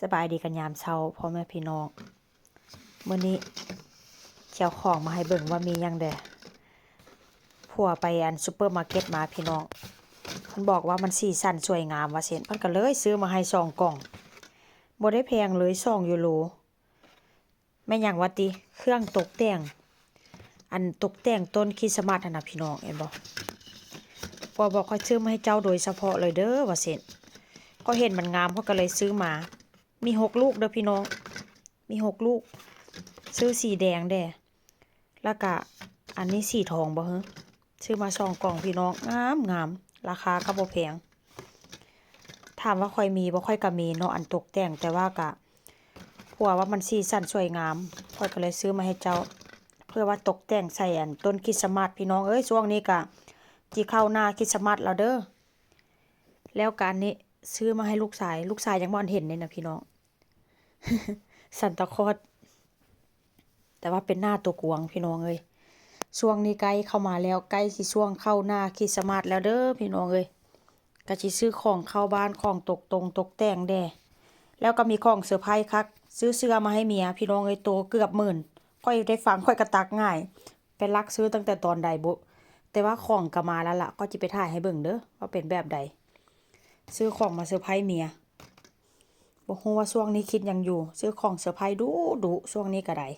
ສະບາຍດີກັນຍາມເຊົ້າ ພໍ່ແມ່ພີ່ນ້ອງ. ມື້ນີ້ເຈົ້າຂອງມາໃຫ້ເບິ່ງວ່າມີຫຍັງແດ່. ຜົວໄປອັນຊຸບເປີມາເກັດມາພີ່ນ້ອງ, ເພິ່ນບອກວ່າມັນສີສັນສວຍງາມວ່າຊັ້ນ, ເພິ່ນກໍເລີຍຊື້ມາໃຫ້ສອງກ່ອງ. ບໍ່ໄດ້ແພງເລີຍ ສອງຢູໂຣ. ແມ່ນຫຍັງວະຕິ? ເຄື່ອງຕົກແຕ່ງ, ອັນຕົກແຕ່ງຕົ້ນຄຣິສຕະມາດຫັ້ນນະພີ່ນ້ອງ, ເຫັນບໍ່? ຜົວບອກຂ້ອຍຊື້ມາໃຫ້ເຈົ້າໂດຍສະເພາະເລີຍເດີວ່າຊັ້ນ. ຂ້ອຍເຫັນມັນງາມ ຂ້ອຍກໍເລີຍຊື້ມາ. ມີຫົກລູກເດີພີ່ນ້ອງ, ມີຫົກລູກ. ຊື້ສີແດງແດ່ ແລ້ວກະອັນນີ້ສີທອງບໍ່ເຮີ? ຊື້ມາສອງກ່ອງພີ່ນ້ອງ, ງາມງາມ, ລາຄາກໍບໍ່ແພງ. ຖາມວ່າຂ້ອຍມີບໍ່? ຂ້ອຍກໍມີເນາະ ອັນຕົກແຕ່ງ, ແຕ່ວ່າກະຜົວວ່າມັນສີສັນສວຍງາມ, ຂ້ອຍກໍເລີຍຊື້ມາໃຫ້ເຈົ້າ ເພື່ອວ່າຕົກແຕ່ງໃສ່ອັນຕົ້ນຄຣິສຕະມາດ. ພີ່ນ້ອງເອີຍ ຊ່ວງນີ້ກະຊິເຂົ້າໜ້າຄຣິສຕະມາດແລ້ວເດີ. ແລ້ວກະອັນນີ້ຊື້ມາໃຫ້ລູກຊາຍ, ລູກຊາຍຍັງບໍ່ທັນເຫັນເດ້ນະພີ່ນ້ອງ. ຊັນຕາຄອດ ແຕ່ວ່າເປັນໜ້າຕົວກວາງພີ່ນ້ອງເອີຍ. ຊ່ວງນີ້ໃກ້ເຂົ້າມາແລ້ວ, ໃກ້ຊິຊ່ວງເຂົ້າໜ້າຄຣິສຕະມາດແລ້ວເດີພີ່ນ້ອງເອີຍ. ກະຊິຊື້ຂອງເຂົ້າບ້ານ, ຂອງຕົກຕົງຕົກແຕ່ງແດ່, ແລ້ວກໍມີຂອງເຊີໄພຄັກ. ຊື້ເສື້ອມາໃຫ້ເມຍພີ່ນ້ອງເອີຍ, ໂຕເກືອບໝື່ນ. ຂ້ອຍໄດ້ຟັງ ຂ້ອຍກໍຕັກຫງາຍ, ໄປລັກຊື້ຕັ້ງແຕ່ຕອນໃດບຸ? ແຕ່ວ່າຂອງກໍມາແລ້ວລະ, ຂ້ອຍຊິໄປຖ່າຍໃຫ້ເບິ່ງເດີວ່າເປັນແບບໃດ. ຊື້ຂອງມາເຊີໄພເມຍ. ບໍ່ຮູ້ວ່າຊ່ວງນີ້ຄິດຫຍັງຢູ່, ຊື້ຂອງເຊີໄພດຸໆ ຊ່ວງນີ້ກໍໄດ້.